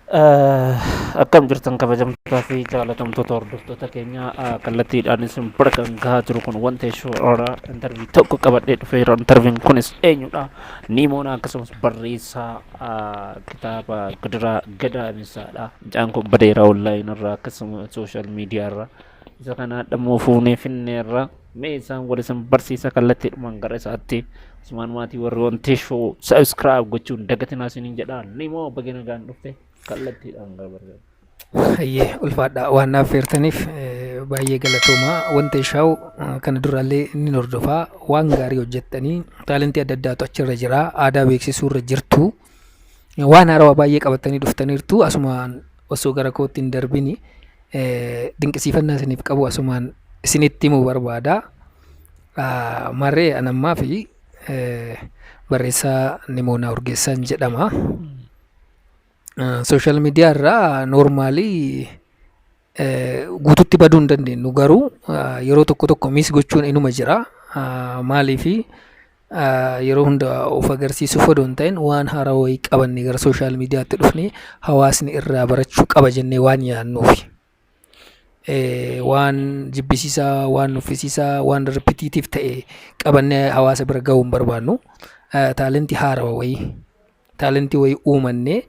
Akkam jirtan kabajamtootaa fi jaalatamtoota hordoftoota keenya, kallattiidhaan isin bira kan gahaa jiru kun wanta shoora interview tokko qabadhee dhufeera. Interview'n kunis eenyudha? Niimoonaa akkasumas barreessaa kitaaba Gidiraa Gadaamessaadha. Mucaan kun badeera online irraa akkasuma social media irraa. Isa kana dhammoo fuunee finneerra. Mee isaan wal isin barsiisa kallattiidhumaan gara isaatti. Asumaan maatii warri wanti show subscribe gochuun dagatinaa isiniin jedha. Nimoo, baga nagaan dhufte, kallattiidhaan gara barbaadu. Hayyee, ulfaadha, waan naaf feertaniif baay'ee galatoomaa. Wanta ishaa'u kana duraallee inni hordofaa, waan gaarii hojjettanii, talentii adda addaatu achirra jira, aadaa beeksisuu irra jirtu, waan haarawaa baay'ee qabatanii dhuftaniirtu. Asumaan osoo gara kootti hin darbini dinqisiifannaa isiniif qabu asumaan isinitti himuu barbaada. Marree anammaa fi barreessaa Nimoonaa Urgeessaan jedhama. Social media irraa normally guututti baduu hin dandeenyu, garuu yeroo tokko tokko miss gochuun inuma jira. Maaliifi, yeroo hunda of agarsiisuuf odoo hin ta'in waan haaraa wayii qabanne gara social mediaatti dhufnee hawaasni irraa barachuu qaba jennee waan yaadnuufi. Waan jibbisiisaa, waan nuffisiisaa, waan repetitive ta'e qabannee hawaasa bira gahuu hin barbaannu. Talentii haarawaa wayii, talentii wayii uumannee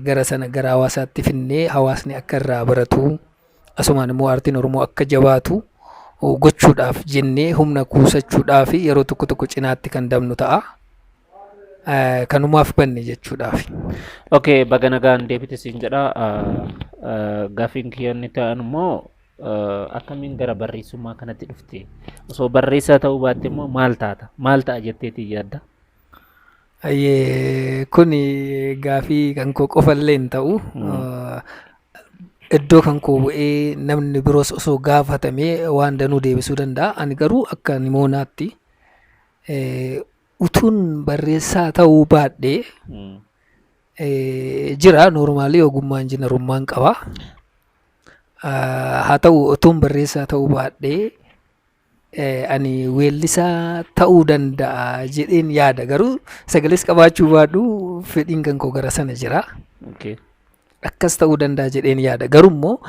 gara sana gara hawaasaatti finnee hawaasni akka irraa baratu, asumaan immoo aartiin Oromoo akka jabaatu gochuudhaaf jennee humna kuusachuudhaaf yeroo tokko tokko cinaatti kan dabnu ta'a. Kanumaaf banne jechuudhaaf. Okay, baga nagaan deebite siin jedha. Gaaffiin kiyya inni ta'an immoo akkamiin gara barreessummaa kanatti dhufte? Osoo barreessaa ta'uu baatte immoo maal taata? Maal ta'a jetteetii yaadda? Ayyee, kun gaafii kan koo qofallee hin ta'u. Iddoo kan koo bu'ee namni biroos osoo gaafatamee waan danuu deebisuu danda'a. Ani garuu akka Nimoonaatti utuun barreessaa ta'uu baadhee jira, normally ogummaa injiinarummaan qaba. Haa ta'u, utuun barreessaa ta'uu baadhee ani weellisaa ta'uu danda'a jedheen yaada. Garuu sagalees qabaachuu baadhu fedhiin kan koo gara sana jira. Akkas ta'uu danda'a jedheen yaada. Garuu immoo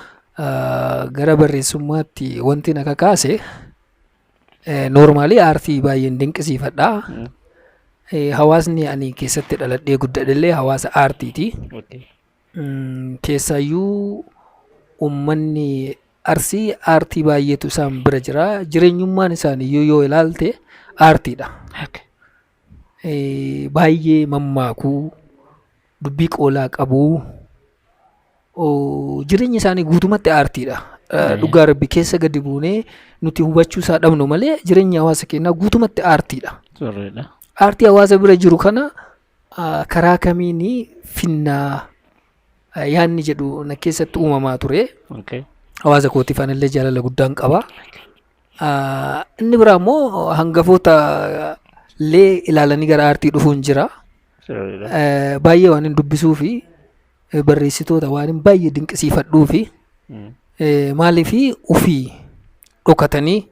gara barreessummaatti wanti na kakaase, normally aartii baay'een dinqisiifadha. Hawaasni ani keessatti dhaladhee guddadhellee hawaasa aartiiti. Keessaayyuu uummanni Arsii aartii baay'eetu isaan bira jira. Jireenyummaan isaaniiyyuu yoo ilaalte aartiidha. Baay'ee mammaakuu, dubbii qoolaa qabuu, jireenyi isaanii guutumatti aartiidha. Dhugaa rabbi keessa gadi buunee nuti hubachuu isaa dhabnu malee jireenyi hawaasa keenyaa guutumatti aartiidha. Sirriidha. Aartii hawaasa bira jiru kana karaa kamiin finnaa yaadni jedhu na keessatti uumamaa ture. Hawaasa kootiif anillee jaalala guddaan qaba. Inni biraa immoo hangafoota illee ilaalanii gara aartii dhufuun jira. Sirriidha. Baay'ee waan hin dubbisuu fi barreessitoota waan hin baay'ee dinqisiifadhuu fi maaliif ofii dhokatanii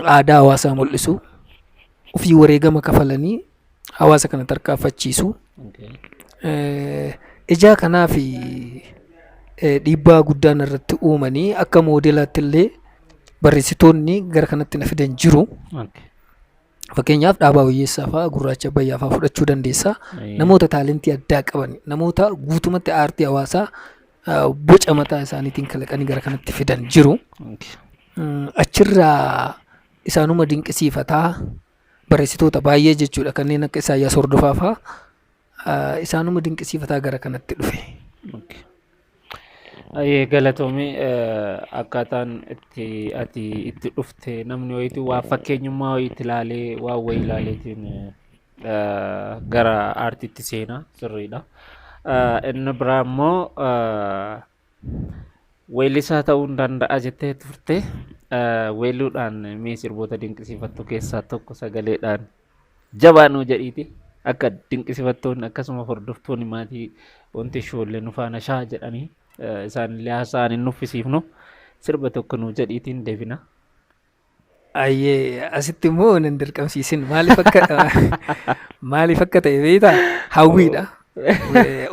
aadaa hawaasaa mul'isu, ofii wareegama kafalanii hawaasa kana tarkaanfachiisu. Ijaa kanaa fi dhiibbaa guddaan irratti uumanii akka moodelaatti illee barreessitoonni gara kanatti na fidan jiru. Fakkeenyaaf Dhaabaa Wayyeessaa fa'aa, Gurraacha Abbayyaa fa'aa fudhachuu dandeessa. Namoota talentii addaa qaban, namoota guutumatti aartii hawaasaa boca mataa isaaniitiin kalaqanii gara kanatti fidan jiru. Achirraa isaanuma dinqisiifataa barreessitoota baay'ee jechuudha, kanneen akka Isaayyaas Hordofaa fa'aa isaanuma dinqisiifataa gara kanatti dhufe. Okay. Ayyee, galatoomii. Akkaataan itti ati itti dhufte namni wayiitu waa fakkeenyummaa wayiitti ilaalee, waan wayii ilaaleetiin gara aartiitti seenaa, sirriidha. Inni biraa immoo weellisaa ta'uu hin danda'a jettee turte. Weelluudhaan mee sirboota dinqisiifattu keessaa tokko sagaleedhaan jabaa nuu jedhiiti. Akka dinqisiifattoonni akkasuma hordoftoonni maatii wanti shoollee nu faana shaa jedhanii isaanillee haasa'an hin nuffisiifnu, sirba tokko nuu jedhiitiin deebina. Ayyee, asitti immoo nan dirqamsiisin. Maaliif akka ta'e beektaa? Hawwiidha.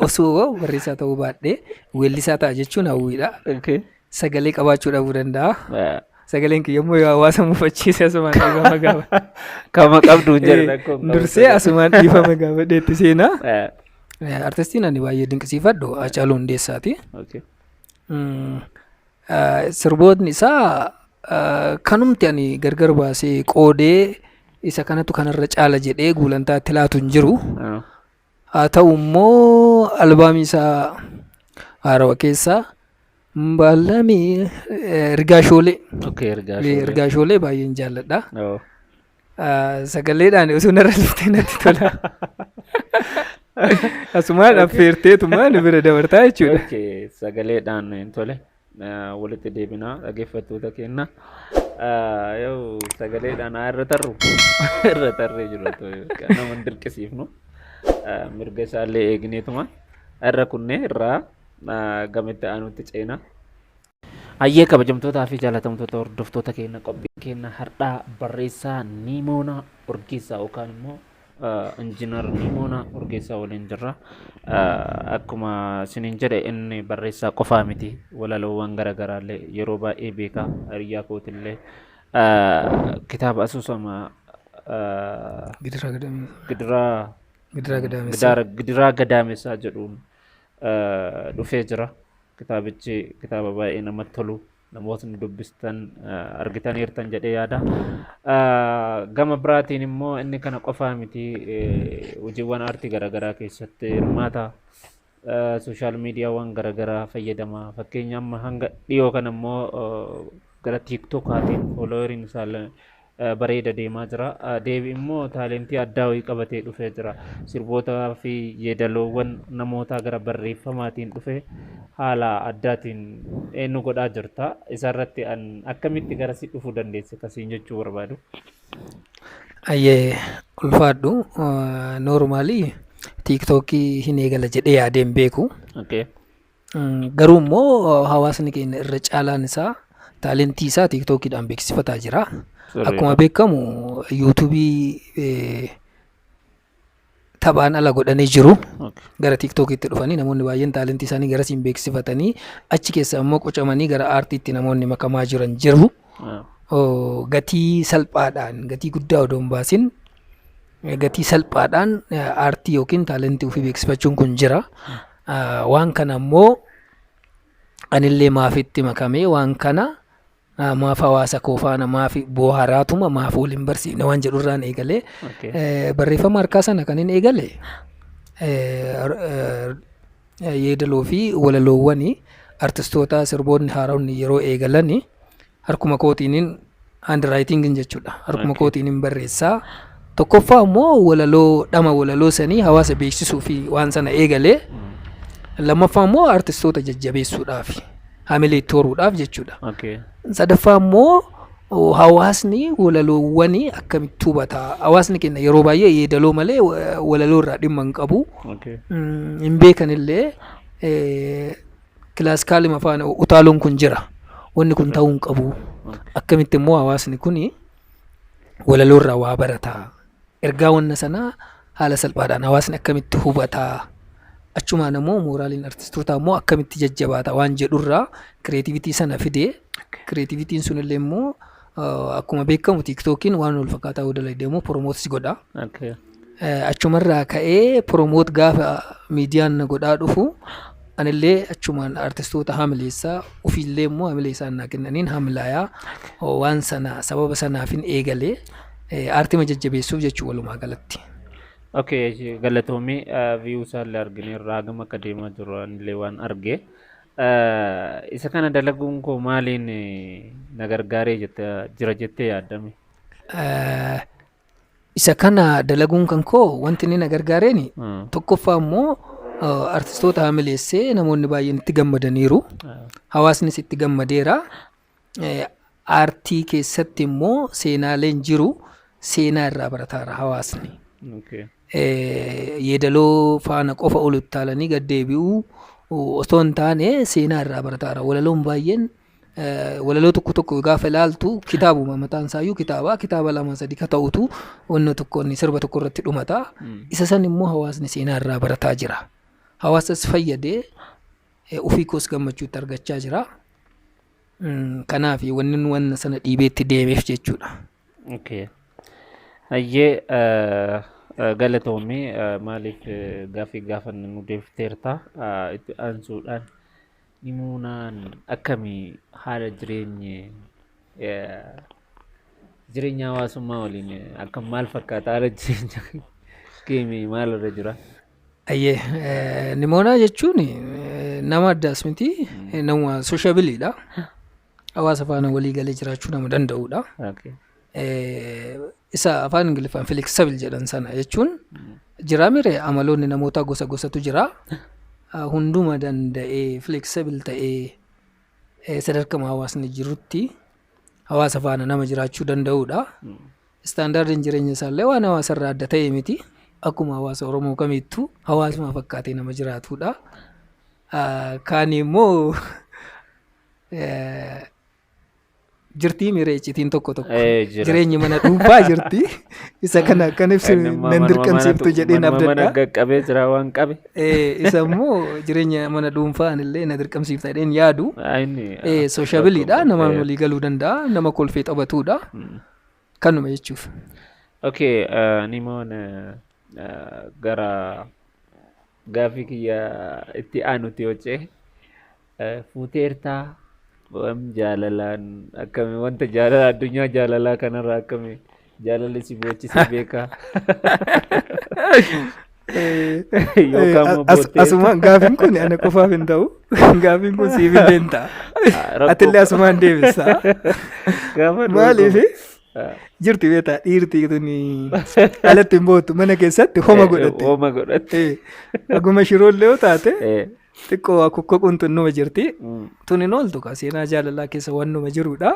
Osoo barreessaa ta'uu baadhee weellisaa ta'a jechuun hawwiidha. Sagalee qabaachuu dhabuu danda'a. Sagaleen kiyya immoo yoo hawaasa mufachiise asumaan dhiifama gaafa. Kama qabdu hin jedhan akkuma qabu. Dursee asumaan dhiifama gaafadheetti seenaa. Artistiin ani baay'ee dinqisiifadhu Haacaaluu Hundeessaati. Sirbootni isaa kanumti ani gargar baasee qoodee isa kanatu kanarra caala jedhee guulantaa itti laatu hin jiru. Haa ta'u immoo albaamii isaa haarawa keessaa Baalamii Rigaa Shoolee. Okay, Rigaa Shoolee. Rigaa Shoolee baay'een jaalladha. Oh. Sagaleedhaan osoo narra liftee natti tola. Asumaan affeerteetumaan bira dabartaa jechuudha. Okay, sagaleedhaan hin tole. Walitti deebinaa dhaggeeffattoota keenya. Yoo sagaleedhaan haa irra tarru irra tarree jiru nama hin dirqisiifnu. Mirga isaallee eegneetuma irra kunnee irraa gamitti aanutti ceena. Hayyee, kabajamtootaa fi jaalatamtoota hordoftoota keenya, qophii keenya har'aa barreessaa Niimoonaa Urgeessaa yookaan immoo Injiinar Niimoonaa Urgeessaa waliin jirra. Akkuma isiniin jedhe, inni barreessaa qofaa miti, walaloowwan garaagaraallee yeroo baay'ee beekaa, hiriyaa kootillee kitaaba asoosama Gidiraa Gadaamessaa. Gidiraa Gidiraa Gadaamessaa. Gidiraa Gadaamessaa jedhuun dhufee jira. Kitaabichi kitaaba baay'ee namatti tolu, namootni dubbistan argitaniirtan jedhee yaada. Gama biraatiin immoo inni kana qofaa miti, hojiiwwan aartii garaagaraa keessatti hirmaata. Social miidiyaawwan garaagaraa fayyadama. Fakkeenya amma hanga dhiyoo kana immoo gara TikTokaatiin followeriin isaa bareeda deemaa jira. Deebi immoo talentii addaa wayii qabatee dhufee jira. Sirbootaa fi yeedaloowwan namootaa gara barreeffamaatiin dhufee haala addaatiin eenyu godhaa jirta. Isarratti an akkamitti gara si dhufuu dandeesse kasiin jechuu barbaadu. Ayyee, ulfaadhu. Normally TikTokii hin eegala jedhee yaadee hin beeku. Garuu immoo hawaasni keenya irra caalaan isaa talentii isaa TikTokiidhaan beeksifataa jira. Akkuma beekamu YouTubeii taphaan ala godhanii jiru. Gara TikTokiitti dhufanii namoonni baay'een talentii isaanii garasiin beeksifatanii achi keessa immoo qocamanii gara aartiitti namoonni makamaa jiran jiru. Gatii salphaadhaan, gatii guddaa odoo hin baasin, gatii salphaadhaan aartii yookiin talentii ofii beeksifachuun kun jira. Waan kana immoo anillee maafitti makamee waan kana maaf hawaasa koo faana maaf booharaatuma maaf waliin barsiifne waan jedhurraan eegalee barreeffama harkaa sana kan inni eegale yeedaloo fi walaloowwan artistoota sirboonni haaronni yeroo eegalani harkuma kootiinin, handwritingin jechuudha, harkuma kootiinin barreessaa. Tokkoffaa immoo walaloo dhama walaloo sanii hawaasa beeksisuu fi waan sana eegalee, lammaffaa immoo artistoota jajjabeessuudhaaf, hamilee itti horuudhaaf jechuudha. Sadaffaa immoo hawaasni walaloowwan akkamitti hubata? Hawaasni keenya yeroo baay'ee yeedaloo malee walaloo irraa dhimma hin qabu. Hin beekanillee classicalima faana utaaluun kun jira. Wanni kun ta'uu hin qabu. Akkamitti immoo hawaasni kun walaloo irraa waa barata? Ergaa wanna sanaa haala salphaadhaan hawaasni akkamitti hubata? Achumaan immoo moraaliin artistootaa immoo akkamitti jajjabaata waan jedhurraa creativity sana fidee, creativityn sunillee immoo akkuma beekamu TikTokiin waan wal fakkaataa yoo dalagde immoo promote godha. Achumarraa ka'ee promote gaafa miidiyaan na godhaa dhufu anillee achumaan artistoota hamileessaa, ofiillee immoo hamilee isaan naa kennaniin hamilaayaa waan sana sababa sanaafin eegalee aartima jajjabeessuuf jechuu walumaa galatti. Okay, galatoomii. View isaallee argineerra, hagam akka deemaa jiru anillee waan arge. Isa kana dalaguun koo maaliin na gargaaree jira jettee yaaddame? Isa kana dalaguun kan koo wanti inni na gargaareeni tokkoffaa immoo artistoota hamileessee namoonni baay'een itti gammadaniiru. Hawaasnis itti gammadeera. Aartii keessatti immoo seenaaleen jiru, seenaa irraa barataara hawaasni. Yeedaloo faana qofa ol uttaalanii gad deebi'uu osoo hin taane seenaa irraa barataara. Walaloon baay'een Walaloo tokko tokko gaafa ilaaltu kitaabuma mataan isaayyuu kitaaba kitaaba lama sadi ka ta'utu wanna tokko inni sirba tokko irratti dhumata. Isa san immoo hawaasni seenaa irraa barataa jira. Hawaasas fayyadee ofii koos gammachuutti argachaa jira. Kanaaf wanni nu wanna sana dhiibeetti deemeef jechuudha. Okay. Hayyee, galatoomii, maaliif gaaffii gaafanne nu deebifteerta. Itti aansuudhaan Nimoonaan akkamii haala jireenya hawaasummaa waliin akkam maal fakkaata, haala jireenya keemii maal irra jira? Ayyee, Nimoonaa jechuun nama addaas miti, nama sociable dha. Hawaasa faana walii galee jiraachuu nama danda'udha. Isa afaan Ingiliffaan flexible jedhan sana jechuun jira mire, amaloonni namootaa gosa gosatu jira. Hunduma danda'ee flexible ta'ee sadarkama hawaasni jirutti hawaasa faana nama jiraachuu danda'udha. Standardiin jireenya isaallee waan hawaasa irraa adda ta'e miti. Akkuma hawaasa Oromoo kamittuu hawaasuma fakkaatee nama jiraatudha. Kaan immoo jirtii miree iccitiin tokko tokko. Jira. Jireenyi mana dhuunfaa jirti. Isa kana akkan ibsu Inni immoo nan manuma dirqamsiiftu jedhee manuma mana abdadha. qaqqabee jira waan qabe. Isa immoo jireenya mana dhuunfaa anillee na dirqamsiifta jedheen yaadu. Inni Sociable dha. Namaan walii galuu danda'a. Nama kolfee taphatudha. Kanuma jechuuf. Okay, Nimoon, gara gaaffii kiyya itti aanutti yoo ce'e, fuuteertaa, waan jaalalaan akkami, wanta jaalala addunyaa jaalalaa kanarraa akkami, jaalalli si boochisee beekaa? Yookaan immoo bootteerta? Asumaan gaafiin kun ana qofaaf hin ta'u. Gaafiin kun siif illee hin ta'a. Rakkoo Atillee asumaan deebista. Gaafa Maaliif jirti beektaa, dhiirti tuni alatti hin boottu, mana keessatti homa godhatte. Homa godhatte. Aguma shiroollee yoo taate xiqqoo waa kokkoquun tun numa jirti. Tun hin ooltu kaa, seenaa jaalalaa keessa waan numa jirudha.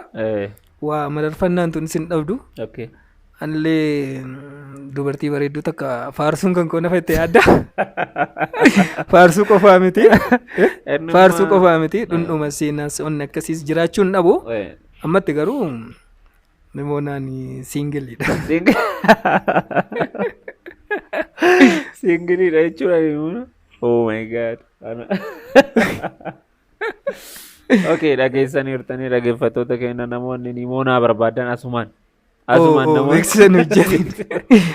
Waa mararfannaan tun sin dhabdu. Anillee dubartii bareedduu takka faarsuun kan koo nafa itti yaadda. Faarsuu qofaa miti. Inni Faarsuu immoo- qofaa miti. Dhundhuma seenaas onni akkasiis jiraachuu hin dhabu. Ammatti garuu Nimoonaan single dha. Single dha jechuudha Nimoona. Oh my God. Okay, dhageessaniirtanii dhaggeeffattoota keenya, namoonni Nimoonaa barbaadan asumaan. Asumaan namoonni. Beeksisa nu hojjetin.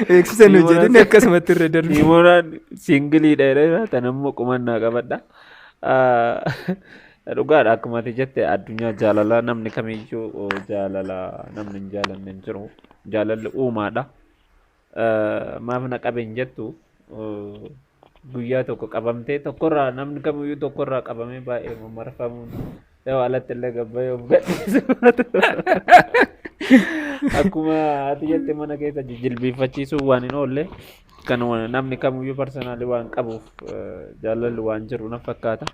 Beeksisa nu hojjetin, akkasumatti irra darbi. Nimoonaan single dha jedhee tan immoo qumannaa qabadha. Dhugaadha, akkuma ati jette addunyaa jaalalaa namni kamiyyuu jaalala namni hin jaalanne hin jiru. Jaalalli uumaadha. Maaf na qabe hin jettu, guyyaa tokko qabamtee tokkorraa, namni kamiyyuu tokkorraa qabamee baay'ee marfamuun yoo alatti illee gabbayee of gadhiisu. Akkuma ati jette mana keessa jijjilbiiffachiisuun waan hin oolle, kan namni kamiyyuu personally waan qabuuf jaalalli waan jiru na fakkaata.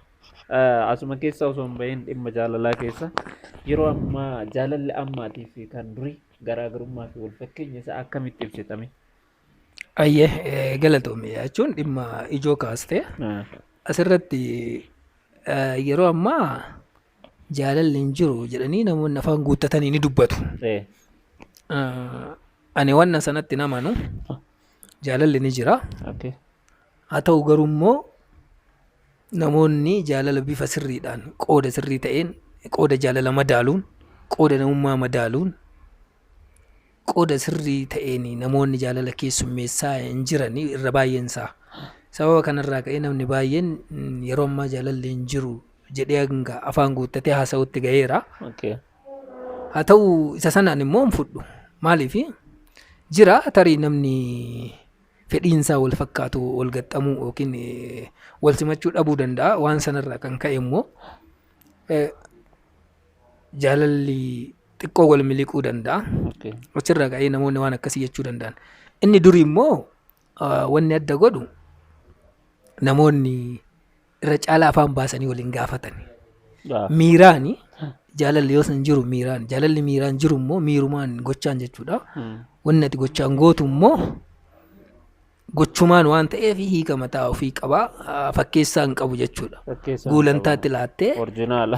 Asuma keessa osoo hin bahin, dhimma jaalalaa keessa yeroo ammaa jaalalli ammaatii fi kan durii garaagarummaa fi wal fakkeenya isaa akkamitti ibsitame? Ayyee, galatoomi jechuun dhimma ijoo kaaste. Asirratti yeroo ammaa jaalalli hin jiru jedhanii namoonni afaan guuttatanii ni dubbatu. Ani wanna sanatti hin amanu. Jaalalli ni jira. Haa ta'u garuu immoo namoonni jaalala bifa sirriidhaan, qooda sirrii ta'een, qooda jaalala madaaluun, qooda namummaa madaaluun, qooda sirrii ta'een namoonni jaalala keessummeessaa hin jiran irra baay'een isaa. Sababa kanarraa ka'ee namni baay'een yeroo ammaa jaalalli hin jiru jedhee hanga afaan guuttatee haasa'utti ga'eera. Haa ta'u, isa sanaan immoo hin fudhu. Maaliif, jira, tarii namni fedhiinsaa wal fakkaatu wal gaxxamuu yookiin wal simachuu dhabuu danda'a. Waan sanarraa kan ka'e immoo jaalalli xiqqoo wal miliquu danda'a. Achirraa ka'ee namoonni waan akkasii jechuu danda'an. Inni durii immoo wanni adda godhu namoonni irra caalaa afaan baasanii waliin gaafatan. Miiraani jaalalli yoo san jiru miiraan, jaalalli miiraan jiru immoo miirumaan gochaan jechuudha. Wanni ati gochaan gootu immoo Gochumaan waan ta'eef hiika mataa ofii qaba. Fakkeessaa hin qabu jechuudha. Fakkeessaa hin Guulantaatti qabu. Laattee Original.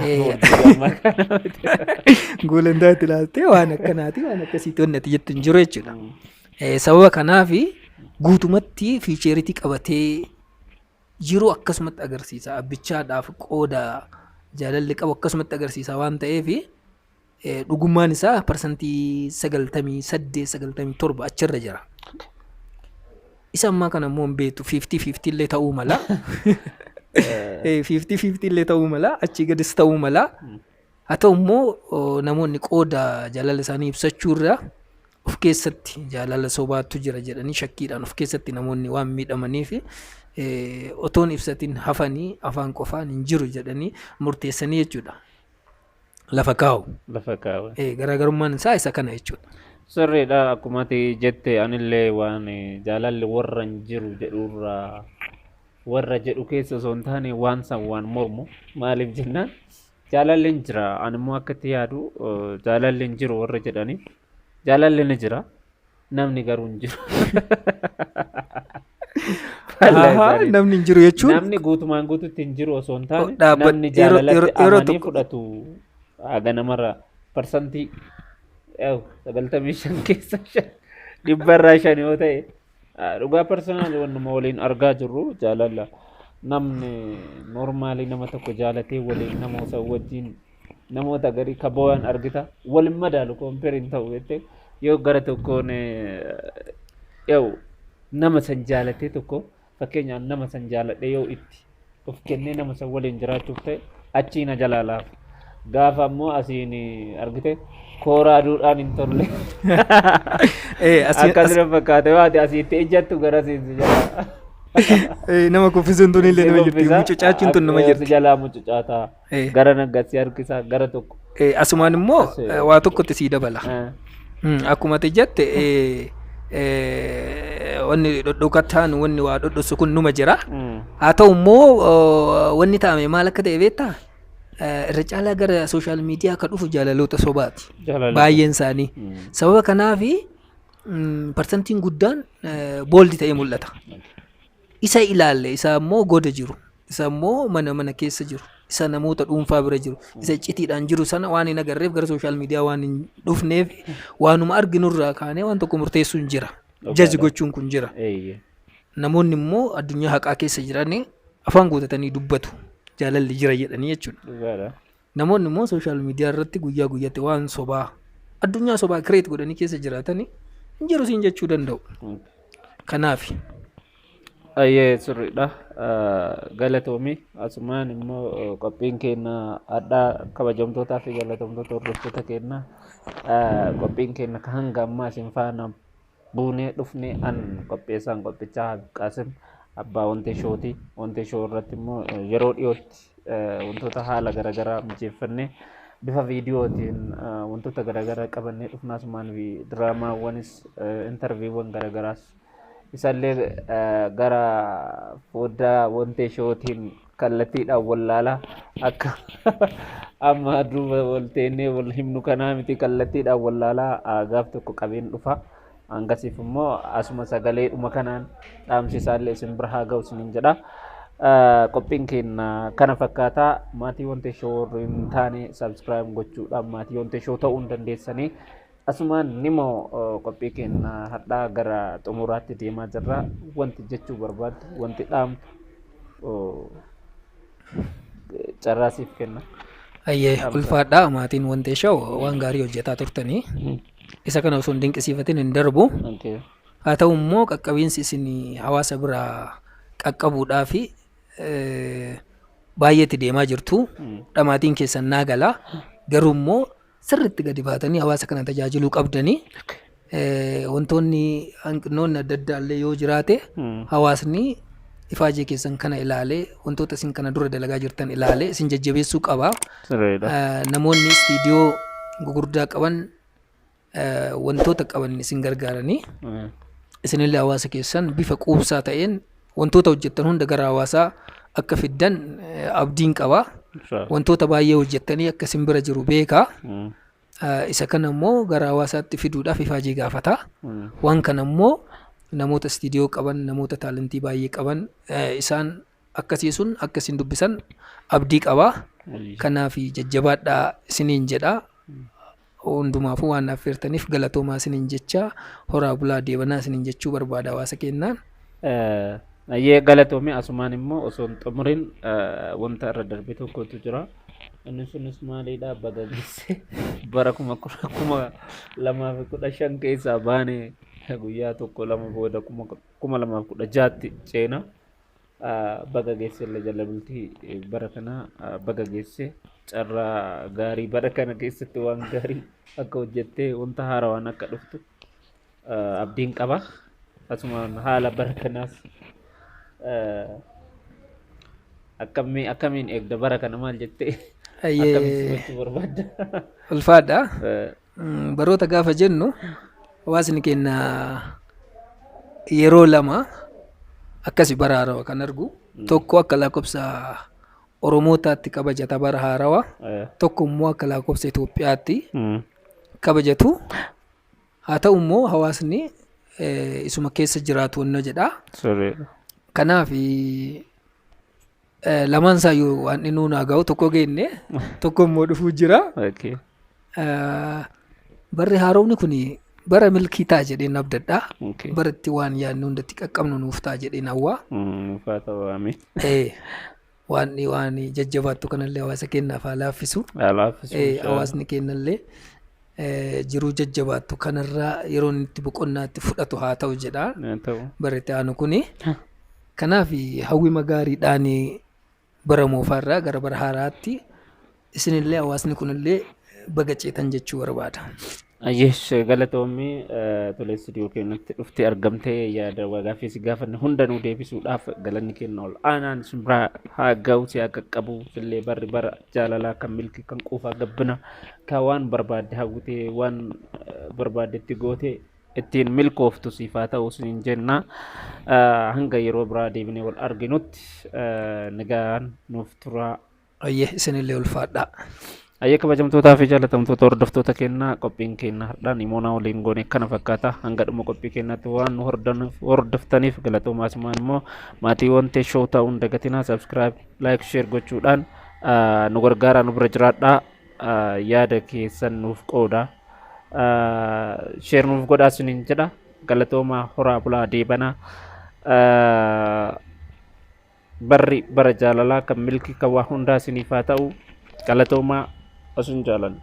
Guulantaatti laattee waan akkanaati, waan akkasiitti wanni ati jettu hin jiru jechuudha. Sababa kanaaf guutumatti futurity qabatee jiru akkasumatti agarsiisa. Abbichaadhaaf qooda jaalalli qabu akkasumatti agarsiisa waan ta'eef, dhugummaan isaa 98%, 97 achirra jira. Isa ammaa kana immoo hin beektu, 50-50 illee ta'uu mala. 50-50 illee ta'uu mala, achii gadis ta'uu mala. Haa ta'u immoo namoonni qooda jaalala isaanii ibsachuu irra of keessatti jaalala sobaatu jira jedhanii shakkiidhaan of keessatti namoonni waan miidhamaniif, otoon ibsatiin hafanii afaan qofaan hin jiru jedhanii murteessanii jechuudha. Lafa kaa'u. Lafa kaa'u. Garaagarummaan isaa isa kana jechuudha. Sirriidha, akkuma ati jette anillee waan jaalalli warra hin jiru jedhurraa warra jedhu keessa osoo hin taane waan san waan mormu. Maaliif jennaan, jaalalli hin jira. Ani immoo akka itti yaadu, jaalalli hin jiru warra jedhaniif, jaalalli ni jira, namni garuu hin jiru. Faallaa isaaniiti. Namni hin jiru jechuun Namni guutumaan guututti hin jiru osoo hin taane namni yeroo jaalalatti yeroo amanee tokko fudhatu haga namarraa 95% keessa 5, 5% yoo ta'e, dhugaa personal wannuma waliin argaa jirru, jaalala namni normally nama tokko jaalatee waliin namoota wajjin namoota garii kabawaan argita, waliin madaalu, compare hin ta'u jettee. Yoo gara tokkoon yoo nama san jaalatee tokko, fakkeenyaaf nama san jaaladhe, yoo itti of kennee nama san waliin jiraachuuf ta'e, achii na jalaa laafa. Gaafa ammoo asiin argite kooraa duudhaan hin tolle. Akkasuma fakkaate, waati asiitti ijjattu gara siin si jalaa. Nama kuffisuun tun illee Si nama jirti. kuffisa, Mucucaachuun tun nama si jirti. jalaa mucucaataa. Gara naggasii harkisaa gara tokko. Asumaan immoo waa tokkotti sii dabala. Akkuma ati jette, wanni dhodhokataan, wanni waa dhodhosu kun numa jira. Haa ta'u immoo wanni ta'ame maal akka ta'e beektaa? Irra caalaa gara social media akka dhufu jaalaloota sobaati. Jaalaloota. Baay'een isaanii. Sababa kanaafi parsantiin guddaan bold ta'ee mul'ata. Isa ilaalle, isa immoo goda jiru, isa immoo mana mana keessa jiru, isa namoota dhuunfaa bira jiru, isa iccitiidhaan jiru sana waan hin agarreef, gara social media waan hin dhufneef, waanuma arginurraa kaanee waan tokko murteessuun jira. Jaji gochuun kun jira. Namoonni immoo addunyaa haqaa keessa jiran afaan guutatanii dubbatu. Jaalalli jira jedhanii jechuudha. Namoonni immoo social media irratti guyyaa guyyaatti waan sobaa, addunyaa sobaa create godhanii keessa jiraatanii hin jiru siin jechuu danda'u. Kanaaf. Ayyee, sirriidha. Galatoomi. Asumaan immoo qophiin keenya addaa, kabajamtootaa fi jaallatamtoota hordoftoota keenya, qophiin keenya kan hanga ammaa isin faana buunee dhufnee, an qopheessaan qophichaa Habib Qaasim abbaa Wantee Shooti. Wantee Shoo irratti immoo yeroo dhiyootti wantoota haala garaagaraa mijeeffannee bifa viidiyootiin wantoota garaagaraa qabannee dhufna. Asumaan diraamaawwanis, interviewwan garaagaraas isallee gara foddaa Wantee Shootiin kallattiidhaan wallaalaa, akka amma duuba wal teennee wal himnu kanaa miti, kallattiidhaan wallaalaa gaaf tokko qabeen dhufa. Hangasiif immoo asuma sagaleedhuma kanaan dhaamsi isaallee isin bira haa ga'u isiniin jedha. Qophiin keenya kana fakkaataa. Maatii Wantee Shoo warri hin taane subscribe gochuudhaan maatii Wantee Shoo ta'uu hin dandeessanii. Asumaan nimoo qophii keenya har'aa gara xumuraatti deemaa jirra. Wanti jechuu barbaaddu, wanti dhaamtu, carraa siif kenna. Ayyee, ulfaadhaa. Maatiin Wantee Show waan gaarii hojjetaa turtanii. Isa kana osoo hin dinqisiifatin hin darbu. Haa ta'u immoo qaqqabiinsi isin hawaasa biraa qaqqabuudhaa fi baay'eetti deemaa jirtu. Dhamaatiin keessan naa gala. Garuu immoo sirriitti gadi baatanii hawaasa kana tajaajiluu qabdanii. Wantoonni hanqinoonni adda addaa illee yoo jiraate, hawaasni ifaajee keessan kana ilaalee, wantoota isin kana dura dalagaa jirtan ilaalee isin jajjabeessuu qaba. Namoonni istiidiyoo gugurdaa qaban wantoota qaban isin gargaaranii, isinillee hawaasa keessan bifa quubsaa ta'een wantoota hojjettan hunda gara hawaasaa akka fiddan abdiin qaba. Wantoota baay'ee hojjettanii akka isin bira jiru beekaa. Isa kana immoo gara hawaasaatti fiduudhaaf ifaajee gaafata. Waan kana immoo Namoota istiidiyoo qaban, namoota taalentii baay'ee qaban, isaan akkasii sun akka isin dubbisan abdii qaba. Kanaaf jajjabaadhaa isiniin jedha. Hundumaafuu waan naaf affeertaniif galatoomaa isiniin jecha, horaa bulaa deebanaa isiniin jechuu barbaada hawaasa kennaan. Ayyee, galatoomii. Asumaan immoo osoo hin xumuriin wanta irra darbe tokkotu jira. Inni sunis maalidha? Baga geesse bara 2015 keessaa baane, guyyaa tokko lama booda 2016tti ceena. Baga geesse illee jala bultii bara kana baga geesse, carraa gaarii bara kana keessatti waan gaarii akka hojjettee wanta haarawaan akka dhuftu abdiin qaba. Asumaan haala bara kanaas akkamiin eegda? Bara kana maal jettee akkamiin simachuu barbaadda? Ulfaadha. Baroota gaafa jennu hawaasni keenya yeroo lama akkasi bara haarawaa kan argu. Tokko akka lakkoofsa Oromootaatti kabajata bara haarawaa. Tokko immoo akka lakkoofsa Itoophiyaatti kabajatu. Haa ta'u immoo hawaasni isuma keessa jiraatu wanna jedha. Kanaaf lamaan isaayyuu waan inni nuun haa ga'u, tokko geenne, tokko immoo dhufuu jira. Barri haaromni kun bara milkii ta'a jedheen abdadha. Bara itti waan yaadne hundatti qaqqabnu nuuf ta'a jedheen hawwa. Nuuf haa ta'u, amiin. Waan waan jajjabaattu kanallee hawaasa keenyaaf haa laaffisu. Haa laaffisu. Hawaasni keenyallee jiruu jajjabaattu kanarraa yeroo inni itti boqonnaa itti fudhatu haa ta'u jedha. Haa ta'u. Barri itti aanu kuni. Kanaaf hawwima gaariidhaan bara moofaarraa gara bara haaraatti isinillee hawaasni kunillee baga ceetan jechuu barbaada. Ayyeesh, galatoomii. Tolee, istuudiyoo keenyatti dhuftee argamtee yaada gaaffii si gaafanne hunda nuu deebisuudhaaf galanni keenya ol aanaan si biraa haa ga'u, si haa qaqqabu. Illee barri bara jaalalaa, kan milkii, kan quufaa gabbina, kan waan barbaadde hawwitee waan barbaaddetti gootee ittiin milkooftu siif haa ta'u isiniin jenna. Hanga yeroo biraa deebinee wal arginutti nagaan nuuf turaa. Ayyee, isinillee ulfaadhaa. Ayyee, kabajamtootaa fi jaalatamtoota hordoftoota keenyaa, qophiin keenya har'aa Nimoonaa waliin goone kana fakkaata. Hanga dhuma qophii keenyaatti waan nu hordoftaniif galatoomaa. Asumaan immoo maatii Teeshoo ta'uun dagatinaa, subscribe, like, share gochuudhaan nu gargaaraa, nu bira jiraadhaa, yaada keessan nuuf qooda, share nuuf godhaa isiniin jedha. Galatoomaa, horaa bulaa deebanaa. Barri bara jaalalaa, kan milkii, kan waa hundaa isiniif haa ta'u. Galatoomaa, isin jaalanna.